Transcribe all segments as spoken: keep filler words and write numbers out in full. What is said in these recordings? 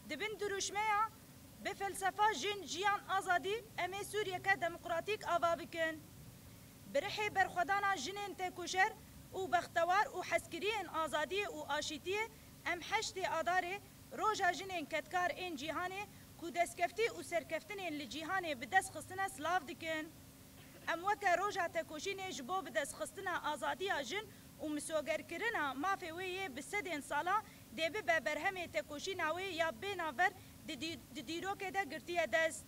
Di bin dirûşmeya bi felsefa Jin, Jiyan, Azadî, em ê Sûriyeke demokratîk ava bikin. Bi rihê berxwedana jinên têkoşer û bextewar û hezkiriyên azadiyê û aşîtiyê, em heştê Adarê, Roja Jinên Kedkar ên Cîhanê, ku destkeftî û serkeftinên li cîhanê bi dest xistine, silav dikin. Em weke roja tekoşînê ji bo bidestxistina azadiya jin û misogerkirina mafê wê yê bi sedên salan dê bibe berhemê tekoşîna wê ya bênavber di dî-, di dîrokê de girtiye dest.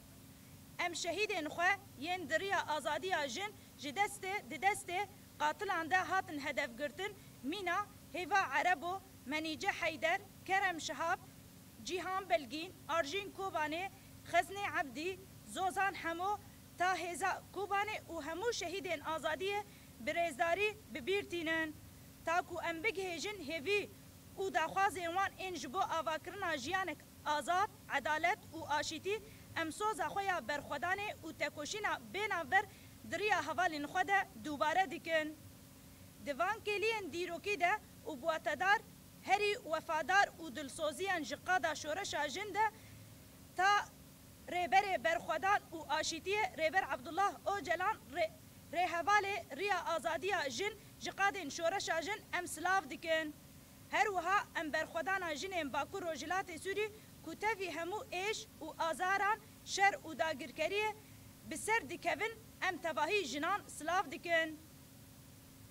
Em şehîdên xwe yên di riya azadiya jin ji destê, di destê qatilan de hatin hedefgirtin, mîna Hêva Erebo, Menîce Heyder, Kerem Şihab, Cîhan Belgîn, Arjîn Kobanê, Xeznê Ebdî, Zozan Hemo, ta hêza Kobanê û hemû şehîdên azadiyê bi rêzdarî bi bîr tînin. Ta ku em bigihêjin hêvî û daxwazên wan ên ji bo avakirina jiyanek azad, edalet û aşîtî, em soza xwe ya berxwedanê û tekoşîna bênavber di riya hevalên xwe de dubare dikin. Di van kêliyên dîrokî de û bi watedar herî wefadar û dilsoziyên ji qada şoreşa jin de ta rêberê berxwedan û aşîtiyê Rêber Abdullah Ocalan rê-, rêhevalê riya azadiya jin ji qadên şoreşa jin em silav dikin. Her wiha em berxwedana jinên Bakur Rojhilatê Sûrî ku tevî hemû êş û azaran, şer û dagirkeriyê bi ser dikevin, em tevahî jinan silav dikin.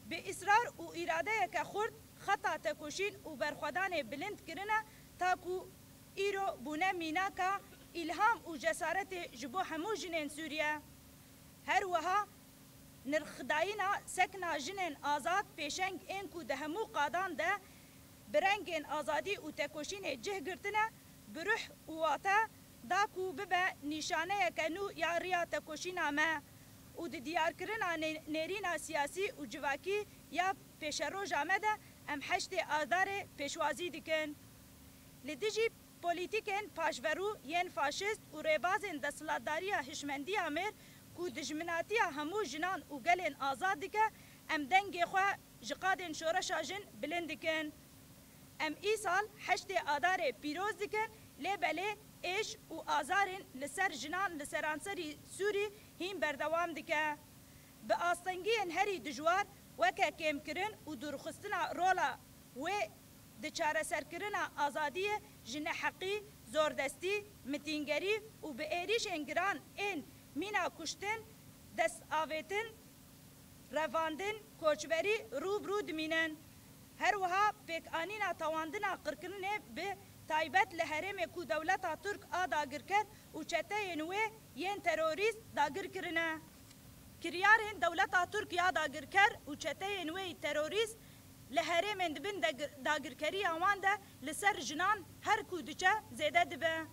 Bi israr û îradeyeke xurt xeta tekoşîn û berxwedanê bilind kirine, ta ku îro bûne mînaka îlham û cesaretê ji bo hemû jinên Sûriye. Her wiha nirxdayîna sekna jinên azad pêşeng ên ku di hemû qadan de bi rengên azadî û tekoşînê cih girtine, bi ruh û wate da ku bibe nîşaneyeke nû ya riya tekoşîna me û di diyarkirina nê-, nêrîna siyasî û civakî ya pêşeroja me de em heştê Adarê pêşwazî dikin. Li dijî polîtîkên paşverû yên faşîst û rêbazên desthilatdariya hişmendiya mêr ku dijminatiya hemû jinan û gelên azad dike, em dengê xwe ji qadên şoreşa jin bilind dikin. Em îsal heştê Adarê pîroz dikin, lê belê êş û azarên li ser jinan li seranserî Sûrî hîn berdewam dike. Bi astengiyên herî dijwar, weke kêmkirin û dûrxistina rola wê di çareserkirina azadiyê ji neheqî, zordestî, mitîngerî û bi êrîşên giran ên mîna kuştin, destavêtin, revandin, koçberî rû bi rû dimînin. Her wiha pêkanîna tewandina qirkirinê bi taybet li herêmê ku dewleta Tirk a dagirker û çeteyên wê yên terorîst dagir kirine. Kiryarên dewleta Tirk ya dagirker û çeteyên wê yî terorîst li herêmên di bin dagir-, dagirkeriya wan de li ser jinan her ku diçe zêde dibe.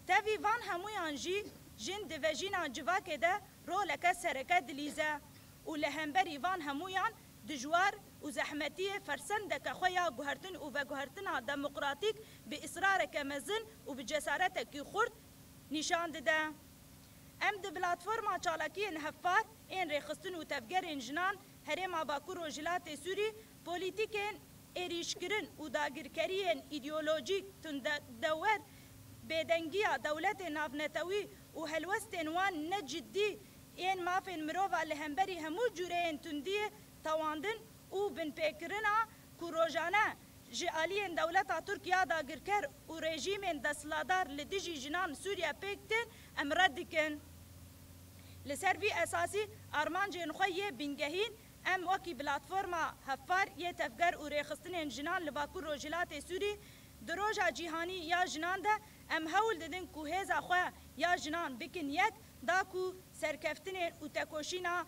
Tevî van hemûyan jî jin di vejîna civakê de roleke sereke dilîze û li hemberî van hemûyan dijwar û zehmetiyê fersendeke xwe ya guhertin û veguhertina demokratîk bi israreke mezin û bi cesaretekî xurt nîşan dide. Em di platforma çalakiyên hevpar ên rêxistin û tevgerên jinan Herêma Bakur Rojhilatê Sûrî polîtîkên êrîşkirin û dagirkeriyên îdeolojîk, tundedewer, bêdengiya dewletên navnetewî û helwestên wan ne cidî yên mafên mirova li hemberî hemû cûreyên tundiyê, tewandin û binpêkirina ku rojane ji aliyên dewleta Tirk ya dagirker û rejîmên desthilatdar li dijî jinan Sûriye pêk tên, em red dikin. Li ser vî esasî armancên xwe yê bingehîn em wekî platforma hevpar yê tevger û rêxistinên jinan li Bakur Rojhilatê Sûrî di Roja Cîhanî ya Jinan de em hewl didin ku hêza xwe ya jinan bikin yek, da ku serkeftinên û tekoşîna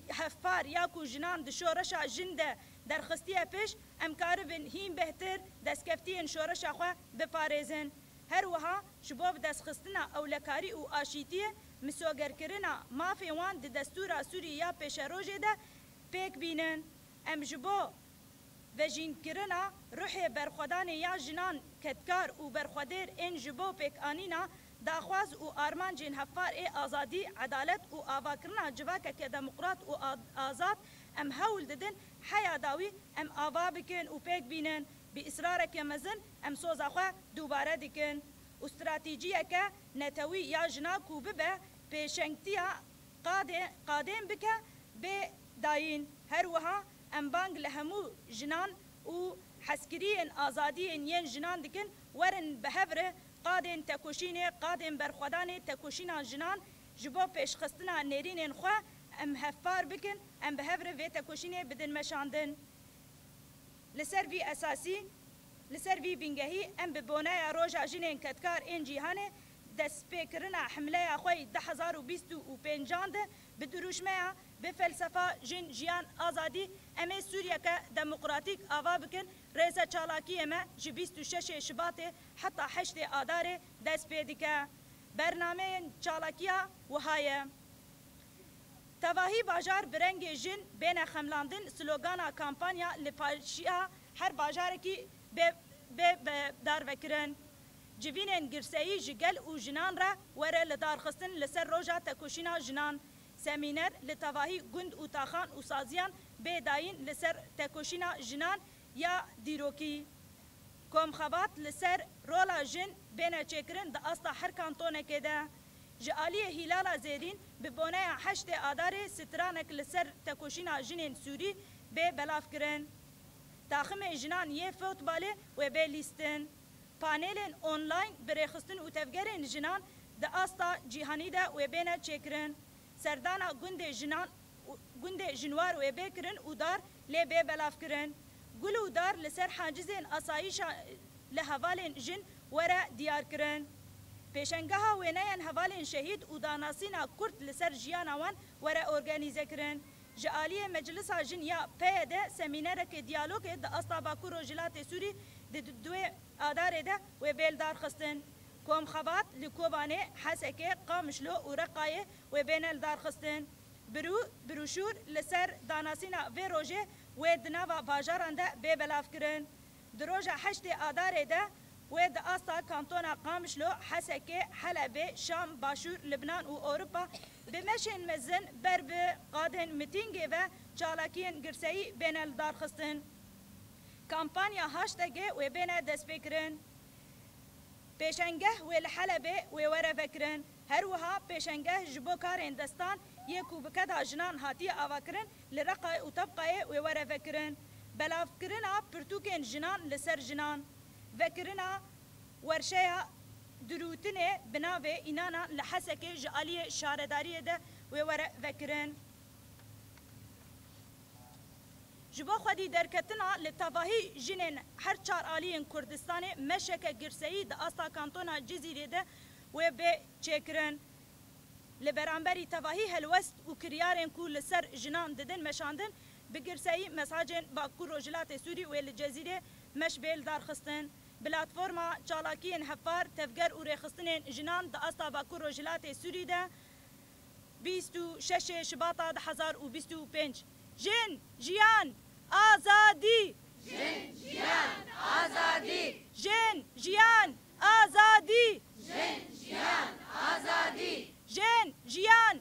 hevpar ya ku jinan di şoreşa jin de derxistiye pêş, em karibin hîn bêhtir destkeftiyên şoreşa xwe biparêzin. Her wiha ji bo bidestxistina ewlekarî û aşîtiyê, misogerkirina mafê wan di destûra Sûrî ya pêşerojê de pêk bînin. Em ji bo vejînkirina ruhê berxwedanê ya jinan kedkar û berxwedêr ên ji bo pêkanîna daxwaz û armancên hevpar ê azadî, edalet û avakirina civakeke demokrat û a-, azad, em hewl didin heya dawî em ava bikin û pêk bînin. Israreke mezin em soza xwe dubare dikin û stratejiyeke netewî ya jinan ku bibe pêşengtiya qadê-, qadên bike bê dayîn. Her wiha em bang li hemû jinan û hezkiriyên azadiyên yên jinan dikin, werin bi hev re qadên tekoşînê, qadên berxwedanê tekoşîna jinan ji bo pêşxistina nêrînên xwe em hevpar bikin, em bi hev re vê tekoşînê bidin meşandin. Li ser vî esasî, li ser vî bingehî em bi boneya Roja Jinên Kedkar ên Cîhanê destpêkirina hemleya xwe yî du hezar û bîst û pêncan de bi dirûşmeya, bi felsefa Jin, Jiyan, Azadî em ê Sûriyeke demokratîk ava bikin, rêze çalakiyê me ji bîst û şeşê Şibatê heta heştê Adarê dest pê dike. Bernameyên çalakiya wiha ye. Tevahî bajar bi rengê jin bêne xemlandin, slogana kampanya li paşiya her bajarekî bê, bê, bê darvekirin. Civînên girseyî ji gel û jinan re were lidarxistin li ser roja tekoşîna jinan. Semîner li tevahî gund û taxan û saziyan bê dayîn li ser tekoşîna jinan ya dîrokî. Komxebat li ser rola jin bêne çêkirin di asta her kantonekê de. Ji aliyê Hîlala Zêrîn bi boneya heştê Adarê stranek li ser tekoşîna jinên Sûrî bê belavkirin. Taximên jinan yê futbalê wê bê lîstin. Panelên online bi rêxistin û tevgerên jinan di asta cîhanî de wê bêne çêkirin. Serdana gundê jinan û gundê jinwar wê bê kirin û dar lê bê belavkirin. Gul û dar li ser hacizên asayîşa li hevalên jin were diyarkirin. Pêşengeha wêneyên hevalên şehîd û danasîna kurt li ser jiyana wan were organîzekirin. Ji aliyê Meclisa Jin ya P Y D semînereke diyalogê di asta Bakur Rojhilatê Sûrî di duê Adarê de wê bê lidarxistin. Komxebat li Kobanê, Hesekê, Qamişlo û Reqayê wê bêne lidarxistin. Birû-, birûşûr li ser danasîna vê rojê wê di nava bajaran de bê belavkirin. Di roja heştê Adarê de wê di asta kantona Qamişlo, Hesekê, Helebê, Şam, Başûr, Libnan û Ewropa bi meşên mezin ber bi qadên mitîngê ve çalakiyên girseyî bêne lidarxistin. Kampanya hashtagê wê bêne destpêkirin. Pêşengeh wê li Helebê wê were vekirin. Her wiha pêşengeh ji bo karên destan yê ku bi keda jinan hatiye avakirin li Reqayê û Tebqayê wê were vekirin. Belavkirina pirtûkên jinan li ser jinan. Vekirina werşeya dirûtinê bi navê Înana li Hesekê ji aliyê şaredariyê de wê were vekirin. Ji bo xwedî derketina li tevahî jinên her çar aliyên Kurdistanê meşeke girseyî di asta kantona Cizîrê de wê bê çêkirin. Li beramberî tevahî helwest û kiryarên ku li ser jinan didin meşandin, bi girseyî mesajên Bakur Rojhilatê Sûrî wê li Cezîrê meş bê lidarxistin. Platforma çalakiyên hevpar, tevger û rêxistinên jinan di asta Bakur Rojhilatê Sûrî de bîst û şeşê Şibata du hezar û bîst û pênc. Jin, jiyan, azadî! Jin, jiyan, azadî! Jin, jiyan, azadî! Jin, jiyan, azadî! Jin, jiyan,